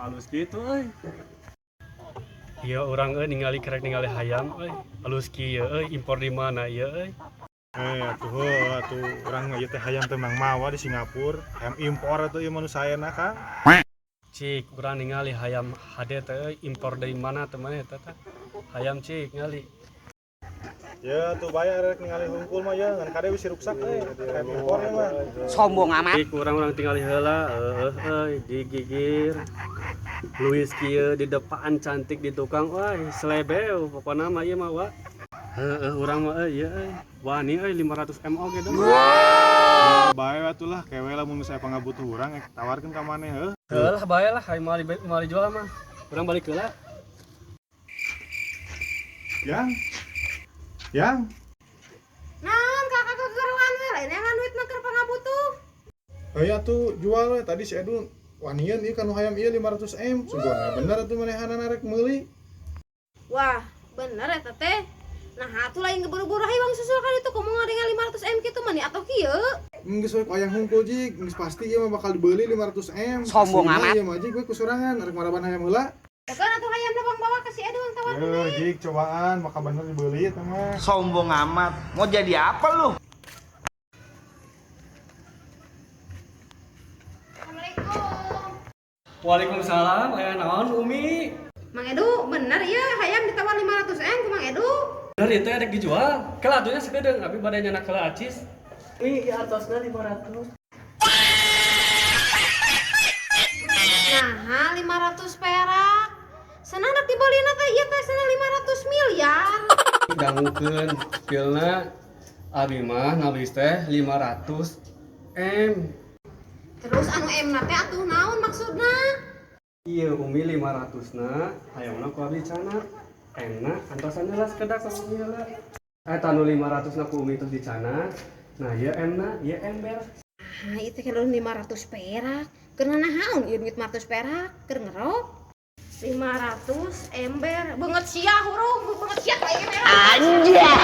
Alus kitu euy. Ieu urang euy ningali kerek ningali hayam euy. Alus kieu euy, impor di mana ieu euy? Eh, atuh heuh atuh urang ieu teh hayam teh mang mawa di Singapura. Hayam impor atuh ieu mah nu saena, Kang. Cik, urang ningali hayam hade teh euy, impor dari mana teh maneh eta teh? Hayam cik ngali. Ya tuh bayar rek ningali hungkul mah ya ngan kade wis ruksak euy. Hayam impor ya mah. Sombong amat. Cik, urang-urang tingali heula eueuh euy digigir. Luis kieu di depan cantik di tukang wah selebeu pokona mah ieu mah wa. Heeh, urang mah euy ieu euy. Wani euy 500 M oge dong. Bae atuh lah kewe lamun geus aya pangabutuh urang tawarkeun ka maneh heuh. Heuh lah bae lah hayang moal dijual mah. Urang balik heula. Yang. Yang. Naon kakak kegeruan we lain yang duit mah keur pangabutuh. Heuh atuh jual we tadi si Edu wanian ieu kanu hayam ieu 500 M. Sugona bener atuh manehanana rek meuli. Wah, bener eta teh. Nah, atuh lain ngeburu-buru hayang susul ka ditu komo ngadengar 500 M kitu mah nih atuh kieu. Geus we hayang hungkul jig, geus pasti ieu mah bakal dibeli 500 M. Sombong Aslina amat. Ieu mah jig we kusorangan rek maraban hayam heula. Kan atuh hayam bang bawa ke si Edu yang tawar. Yeuh, jig cobaan maka bener dibeli eta mah. Sombong amat. Mau jadi apa lu? Assalamualaikum. Waalaikumsalam, aya naon Umi? Mang Edu, bener ya hayam ditawar 500 M ku Mang Edu. Bener itu rek dijual. Kela atunya sakedeung abi bade nyanak heula acis. Umi, ieu artosna 500. Nah, 500 perak. Senang rek dibelina teh ieu teh senang 500 miliar. Dangukeun pilna abi mah nulis teh 500 M. Terus anu M na teh atuh naon maksudna? Iya Umi 500 na hayamna ku abi cana. M na antosan heula sakedak sama Umi heula. Eta nu 500 na ku Umi tos dicana. Nah, ieu M na, ieu ember. Nah, itu kalau 500 perak. Keur naon ieu duit 500 perak? Keur ngerok. 500 ember. Beungeut sia hurung, beungeut sia kayak merah. Anjay.